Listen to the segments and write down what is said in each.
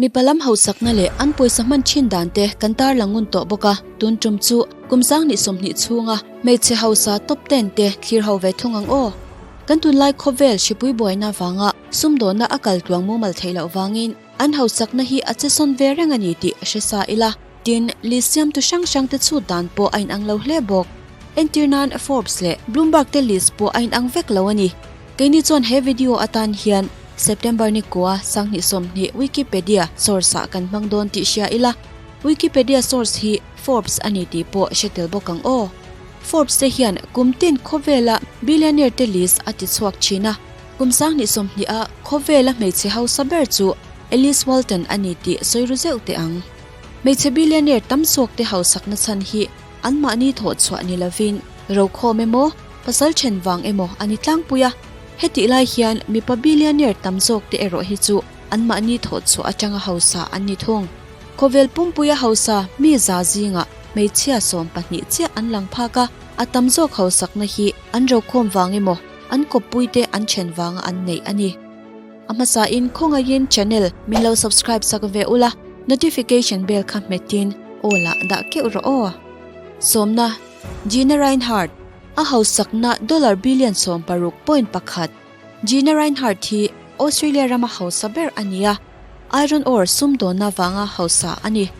Mipa lam hausakna leh an pawisa hman thin dan te kan tarlang ngun tawh bawk a, tun tum chu kum sanghnih sawmhnih chhunga hmeichhe hausa top ten te thlir ho ve thung ang aw. Kan tunlai khawvel hripui buaina vanga sumdawnna a kal tluang mumal theih loh vangin an hausakna hi a che sawn ve reng a ni tih hre sa ila. Tin, list siamtu hrang hrang te chhut dan pawh a inang lo hle bawk. Entir nan Forbes leh Bloomberg te list pawh a inang vek lo a ni. Keini chuan he video atan hian September ni kua sanghnih sawmhnih Wikipedia source ah kan hmang dawn tih hria ila, Wikipedia source hi Forbes a ni tih pawh hre tel bawk ang aw. Forbes te hian kum tin khawvela billionaire te list a ti chhuak thin a, kum sanghnih sawmhnih a khawvela hmeichhe hausa ber chu Alice Walton a ni tih sawi ru zeuh teh ang. Hmeichhe billionaire tam zawk te hausakna chhan hi Anmahni thawh chhuah ni lovin rokhawm emaw, pasal then vang emaw a ni tlangpui a. Hetih lai hian mipa billionaire tam zawk te erawh hi chu anmahni thawh chhuah atanga hausa an ni thung. Khawvel pumpuia hausa mi za zingah hmeichhia 12 chiah an lang phak a, a tam zawk hausakna hi an rokhawm vang emaw, an kawppuite an then vanga an neih a ni. A hmasain khawngaihin channel min lo subscribe sak ve ula, notification bell kha hmetin aw lah dah keuh rawh aw. Sawmna, Gina Rinehart, a hausakna dollar billion 16 point 1. Gina Rinehart hi Australia rama hausa ber a ni a, iron ore sumdawnna vanga hausa a ni.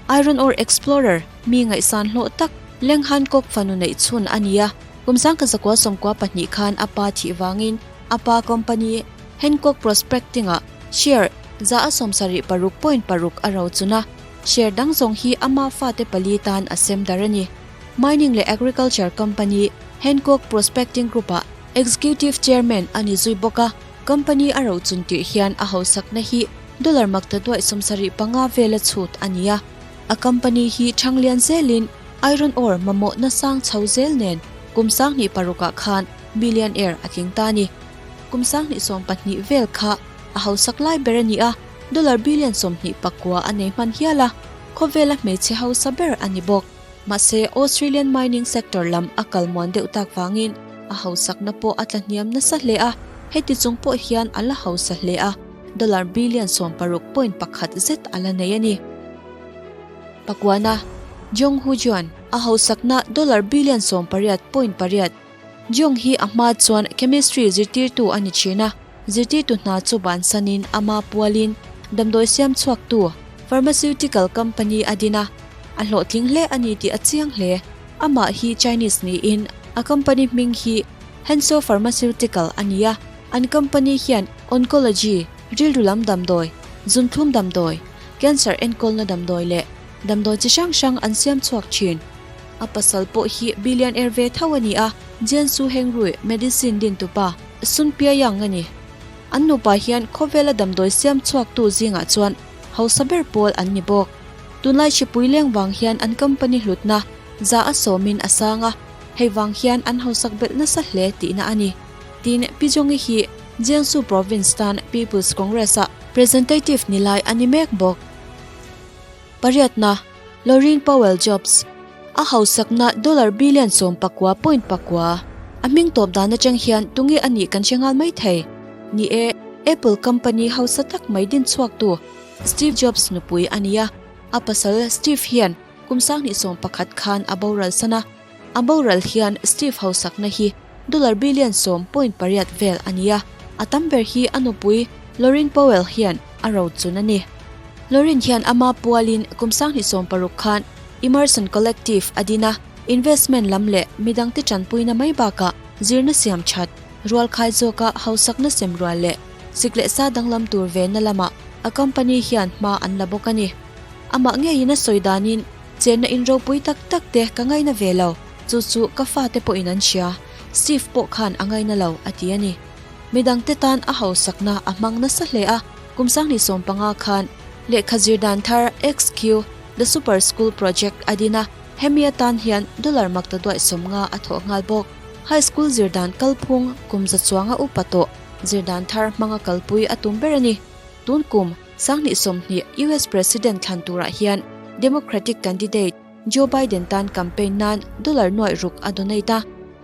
Iron ore explorer mi ngaihsan hlawh tak Lang Hancock fanu neih chhun a ni a, kum 1992 khan a pa thih vangin A pa company Hancock Prospecting-ah share 76.6% a rochun a, share dang zawng hi ama fate pali tan a sem dar a ni. Mining leh agriculture company Hancock Prospecting Group-ah executive chairman a ni zui bawk a, company a rochun tirh hian a hausakna hi dollar maktaduaih 75 vela chhut a ni a. A company hi ṭhanglian zelin iron ore mamawhna sang chho zel nen kum 2006ah khan Millionaire a tling ta a ni. Kum 2020 vel kha a hausak lai ber a ni a, dollar billion 29 a nei hman hial a, khawvela hmeichhe hausa ber a ni bawk. Mahse, Australian mining sector lam a kal muan deuh tak vangin a hausakna pawh a tla hniam nasa hle a, heti chung pawh hian a la hausa hle a, dollar billion 16 point 1 zet a la nei a ni. Pakuana, Jong Hu Juan, a hausakna dollar billion 18 point 8. Jung hi a hma chuan chemistry zirtirtu a ni thin a, zirtirtu hna chu bansanin ama pualin damdawi siam chhuaktu pharmaceutical company a din a, a hlawhtling hle a ni tih a chiang hle. Amah hi Chinese niin a company hming hi Hansoh Pharmaceutical a ni a, an company hian oncology, rilru lam damdawi, zunthlum damdawi, cancer enkawlna damdawi leh damdawi chi hrang hrang an siam chhuak thin. A pasal pawh hi billionaire ve tho a ni a, Jiansu Hengrui medicine dintupa Sun Piayang a ni. An nupa hian khawvela damdawi siam chhuaktu zingah chuan hausa ber pawl an ni bawk. Tunlai hripui leng vang hian an company hlutna za a sawmin a sang a, hei vang hian an hausak belh nasa hle tihna a ni. Tin, Pi Jongi hi Jiangsu Province tan People's Congress-a Presentative ni lai a ni mek bawk. Pariatna, Laurene Powell Jobs, a hausakna dollar billion 19 point 9. A hming tawp dan atang hian tunge a nih kan hre nghal mai thei. Ni e, Apple company hausa tak mai din chhuaktu Steve Jobs nupui a ni a. A pasal Steve hian kum 2011 khan a boral san a. A boral hian Steve hausakna hi dollar billion 10 point 8 vel a ni a. A tam ber hi a nupui Laurene Powell hian a rochun a ni. Laurene hian ama pualin kum 2016 khan Emerson Collective a din a, investment lam leh midangte tanpuina mai bakah zirna siam that, rual khai zawka hausakna sem rual leh sik leh sa danglam tur venna lamah a company hian hma an la bawk a ni. Amah ngeiin a sawi danin, Chenna in ropui tak tak te ka ngaina ve lo, chu chu ka fate pawhin an hria, Steve pawh khan a ngaina lo, a ti a ni. Midangte tan a hausakna a hmang nasa hle a, kum 2015 khan lehkha zir dan thar XQ, The Super School Project a din a, hemi atan hian dollar maktaduaih 50 a thawh nghal bawk. High school zir dan kalphung kum za chuanga upa tawh zir dan thar hmanga kalpui a tum ber a ni. Tun kum 2020 US President thlan turah hian Democratic candidate Joe Biden tan campaign nan dollar 600 a donate a.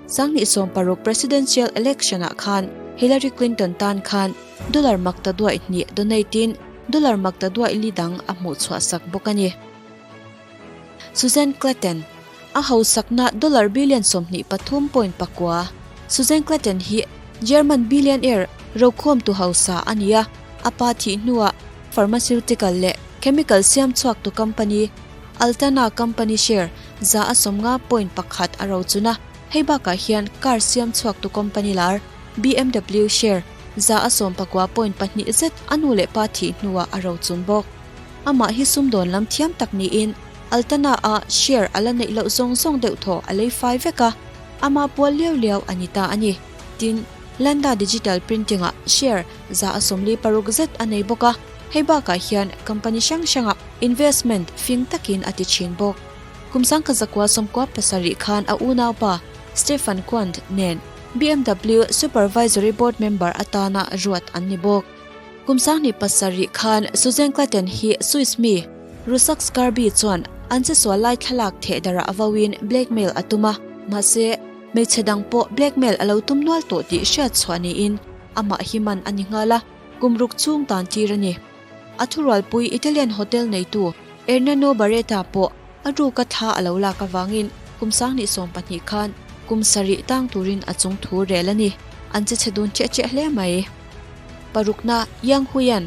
2016 presidential election-ah khan Hillary Clinton tan khan dollar maktaduaih hnih donate in. Dollar maktaduaih li dang a hmuh chhuah sak bawk a ni. Suzanne Klatten, A hausakna dollar billion 23.9. Suzanne Klatten hi German billionaire rokhawmtu hausa a ni a, a pa thih hnuah pharmaceutical leh chemical siam chhuaktu company Altana company share 150.1 a rochun a, hei bakah hian car siam chhuaktu company lar BMW share 119.2 zet a nu leh pa thih hnuah a rochun bawk. Amah hi sumdawn lam thiam tak niin Altana-a share a la neih loh zawng zawng deuh thaw a lei fai vek a, ama pual liau liau a ni ta a ni. Tin, Landa Digital Printing-ah share 46 zet a nei bawk a, hei bakah hian company hrang hrangah investment fing takin a ti thin bawk. Kum 1997 khan a unaupa Stefan Quandt nen BMW Supervisory Board member atana ruat an ni bawk. Kum 2007 khan Suzanne Klatten hi Swiss mi Rusak Scarbi chuan an chesual lai thlalak theh darah a vauin blackmail a tum a, mahse, hmeichhe dang pawh blackmail a lo tum nual tawh tih hriat chhuah niin amah hi man a ni nghal a, kum ruk chhung tan tir a ni. A thurualpui Italian hotel neitu Ernano Baretta pawh a ruka thla a lo lak avangin kum 2020 khan kum sarih tang turin a chung thu rel a ni. An che chhe dun cheh cheh hle mai. Parukna Yang Huian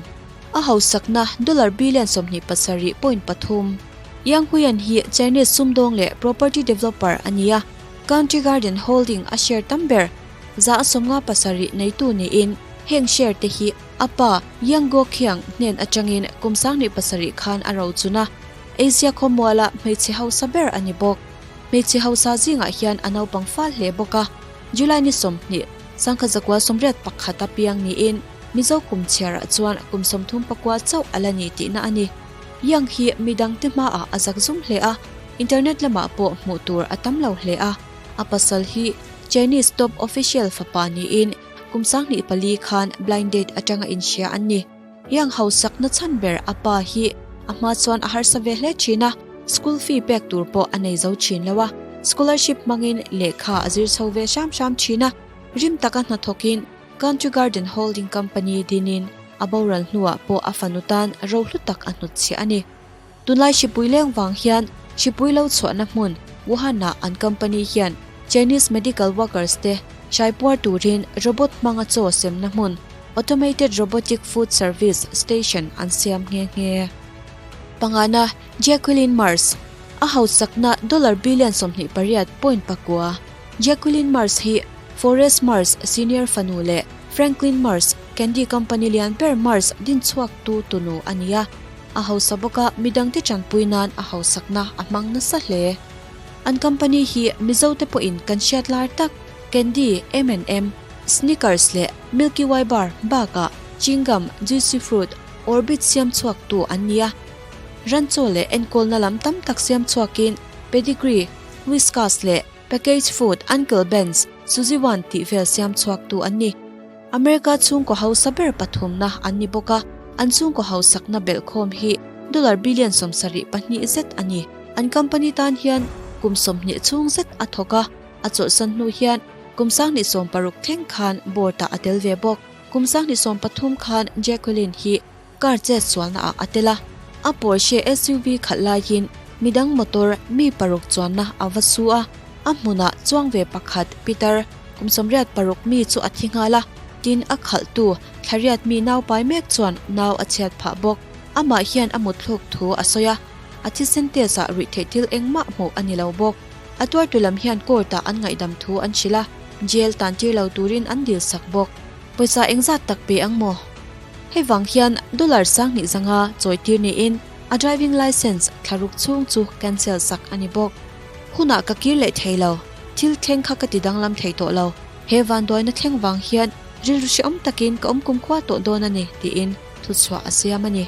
a hausakna dollar billion 27.3. Yang Huian hi Chinese sumdawng leh property developer a ni a, Country Garden Holding a share tam ber 57% neitu niin heng share te hi a pa Yang Guoqiang hnen atangin kum 2007 khan a rochun a, Asia khawmuala hmeichhe hausa ber a ni bawk. Hmeichhe hausa zingah hian a naupang fal hle bawk a, July ni 20, 1981 a piang niin Mizo kum chhiarah chuan kum 39 chauh a la ni tihna a ni. Yang hi midangte hmaah a zak zum hle a, internet lamah pawh hmuh tur a tam lo hle a. A pasal hi Chinese top official fapa niin kum 24 khan blind date atanga inhria an ni. Yang hausakna chhan ber a pa hi a hma chuan a harsa ve hle thin a, school fee pek tur pawh a nei zo thin lo a, scholarship hmangin lehkha a zir chho ve hram hram thin a, rim taka hnathawkin Country Garden Holding Company dinin a boral hnuah pawh a fanu tan rohlu tak a hnutchhiah a ni. Tunlai hripui leng vang hian hripui lo chhuahna hmun Wuhan-ah an company hian Chinese medical workers te hraipuar turin robot hmanga chaw semna hmun Automated Robotic Food Service Station an siam nghe nghe. Pangana Jacqueline Mars a hausakna dollar billion 28.9. Jacqueline Mars hi Forrest Mars senior fanu leh Franklin Mars candy company lian ber Mars dinchhuaktu tunu a ni a. A hausa bawk a, midangte tanpui nan a hausakna a hmang nasa hle. An company hi Mizote pawhin kan hriat lar tak Candy, M and M, Snickers leh Milky Way bar bakah Chewing gum, Juicy Fruit, Orbit siam chhuaktu an ni a. Ranchaw leh enkawlna lam tam tak siam chhuakin Pedigree, Whiskas leh Package food, Uncle Ben's, Suzy One tih vel siam chhuaktu an ni. America chhungkaw hausa ber pathumna an ni bawk a, an chhungkaw hausakna belhkhawm hi dollar billion 72 zet a ni. An company tan hian kum 20 chhung zet a thawk a, a chawlhsan hnu hian kum 2016 thleng khan board-ah a tel ve bawk. Kum 2013 khan Jacqueline hi car chet sualna ah a tel a, a Porsche SUV khalh laiin midang motor mi paruk chuanna a va su a, a hmunah chuang ve pakhat Peter kum 86 mi chu a thi nghal a, tin a khalhtu thlariat mi nau pai mek chuan nau a chhiat phah bawk. Amah hian a mutthluk thu a sawi a, a thisen test ah ruih theih thil engmah hmuh a ni lo bawk. A tuartu lam hian court ah an ngaihdam thu an hrilh a, jail tan tir lo turin an dil sak bawk. Pawisa engzat tak pe ang maw? Hei vang hian dollar 2500 chawitir niin a driving licence thlaruk chhung chu cancel sak a ni bawk. Hunah ka kir leh thei lo, thil thleng kha ka ti danglam thei tawh lo, he vanduaina thleng vang hian rilru hrehawm takin ka awm kumkhua tawh dawn a ni, tiin thuchhuah a siam a ni.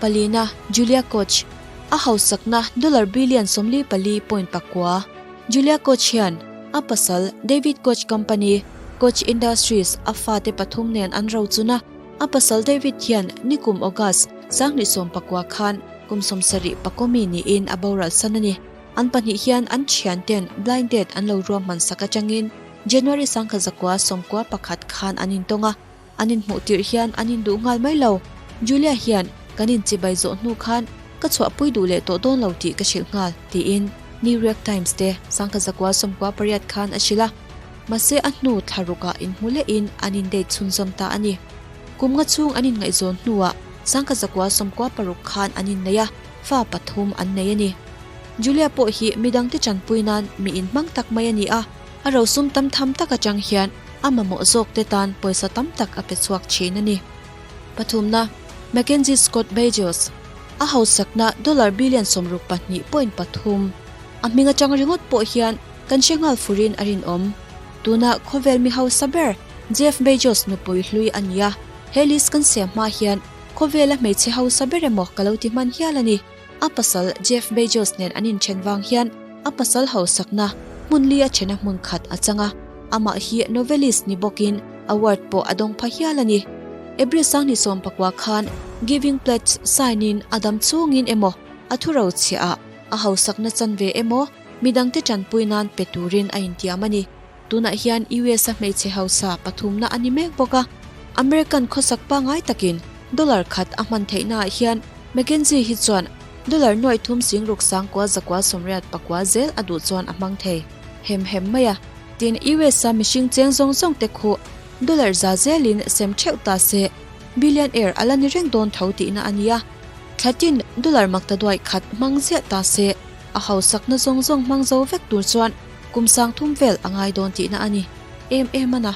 Palina, Julia Koch, a hausakna dollar billion 44.9. Julia Koch hian a pasal David Koch company Koch Industries a fate pathum nen an rochun a, a pasal David hian nikum August 2019 khan kum 74 mi niin a boral san a ni. An pahnih hian an thian ten blind date an lo ruahman sak atangin January 1991 khan an intawng a, an inhmuh tirh hian an induh nghal mai lo. Julia hian kan inchibai zawh hnu khan ka chhuahpui duh leh tawh dawn lo tih ka hrilh nghal, tiin New York Times te 1998 khan a hrilh a. Mahse a hnu thla rukah inhmu lehin an indate chhunzawm ta a ni. Kum nga chhung an inngaihzawn hnuah 1996 khan an innei a, fa pathum an nei a ni. Julia pawh hi midangte tanpui nan mi inhmang tak mai a ni a, a rosum tam tham tak atang hian a mamawh zawkte tan pawisa tam tak a pe chhuak thin a ni. Pathumna, Mackenzie Scott Bezos, a hausakna dollar billion 62.3 a hming atang ringawt pawh hian kan hre nghal furin a rinawm. Tuna khawvel mi hausa ber Jeff Bezos nupui hlui a ni a, he list kan siam hma hian khawvela hmeichhe hausa ber emaw ka lo ti hman hial a ni. A pasal Jeff Bezos nen an inthen vang hian a pasal hausakna hmun li a thena hmun khat a chang a, amah hi novelist ni bawkin award pawh a dawng pha hial a ni. April 2019 khan Giving Pledge sign in a dam chungin emaw a thu rochhiah ah a hausakna chanve emaw midangte tanpui nan pe turin a intiam a ni. Tunah hian US a hmeichhe hausa pathumna a ni mek bawk a, American khawsak pangngai takin dollar khat a hman theihnaah hian McKenzie hi chuan dollar nuaih thum sing ruk sangkua zakua sawmriat pakua zel a duh chuan a hmang thei hem hem mai a. Tin, US a mihring cheng zawng zawng te khu dollar za zelin sem theuh ta se, billionaire a la ni reng dawn tho tihna a nia. Thlatin dollar maktaduaih khat hmang ziah ta se, a hausakna zawng zawng hmang zo vek tur chuan Kum sang thum vel a ngai dawn tihna a ni. Em em a na.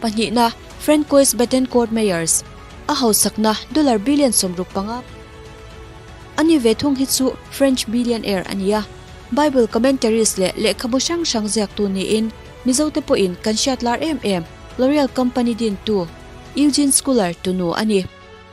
Pahnihna, Francois Bettencourt Meyers, a hausakna dollar billion 65 a ni ve thung hi chu French billionaire a ni a. Bible commentaries leh lehkhabu hrang hrang ziaktu niin Mizote pawhin kan hriat lar em em L'Oreal company dintu Eugene Schuller tunu a ni.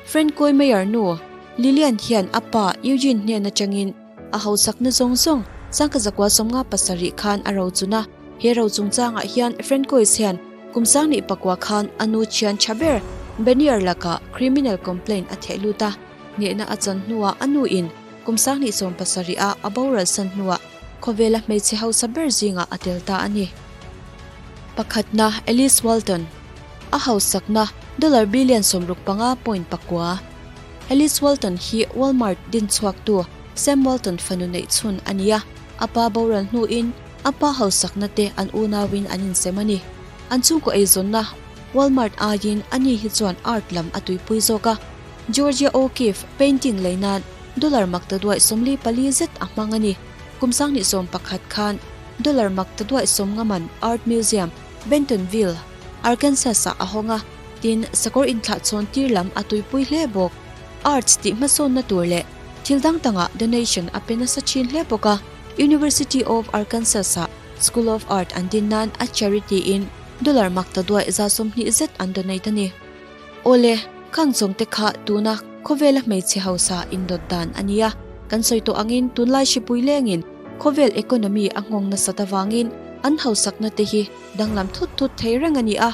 Francois Meyer nu Liliane hian a pa Eugene hnen atangin A hausakna zawng zawng 1957 khan a rochun a, he ro chungchangah hian Francois hian kum 2009 khan a nu thian tha ber Benier lakah criminal complaint a theh lut a, hnehna a chan hnuah a nu in kum 2017 a a boral san hnuah khawvela hmeichhe hausa ber zingah a tel ta a ni. Pakhatna Alice Walton, a hausakna dollar billion 65.9. Alice Walton hi Walmart dinchhuaktu Sam Walton fanu neih chhun a ni a, a pa boral hnuin a pa hausakna te an unauin an insem a ni. An chhungkaw eizawnna Walmart aiin ani hi chuan art lam a tuipui zawk a, Georgia O'Keeffe painting lei nan dollar maktaduaih 44 zet a hmang a ni. Kum 2011 khan dollar maktaduaih 50 man art museum Bentonville, Arkansas-ah a hawng a. Tin, sakawr inthlah chhawn tir lam a tuipui hle bawk. Arts tih hmasawnna tur leh thil dang dangah donation a pe nasa thin hle bawk a. University of Arkansas-ah School of Art an din nan a charity in dollar mak ta duaih 20 zet an donate a ni. Awle, khang zawng te kha tuna khawvela hmeichhe hausa indawt dan a nia. Kan sawi tawh angin tunlai hripui lengin khawvel economy a nghawng nasat avangin an hausakna te hi danglam thut thut thei reng a ni a.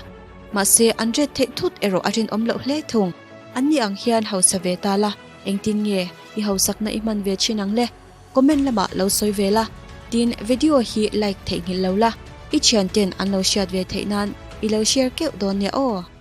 Mahse, an ret theih thut erawh a rinawm loh hle thung. An ni ang hian hausa ve ta la, engtin nge i hausakna i hman ve thin ang le? Comment lamah lo sawi ve la. Tin, video hi like theihnghilh lo la, i thianten an lo hriat ve theih nan i lo share keuh dawn nia aw.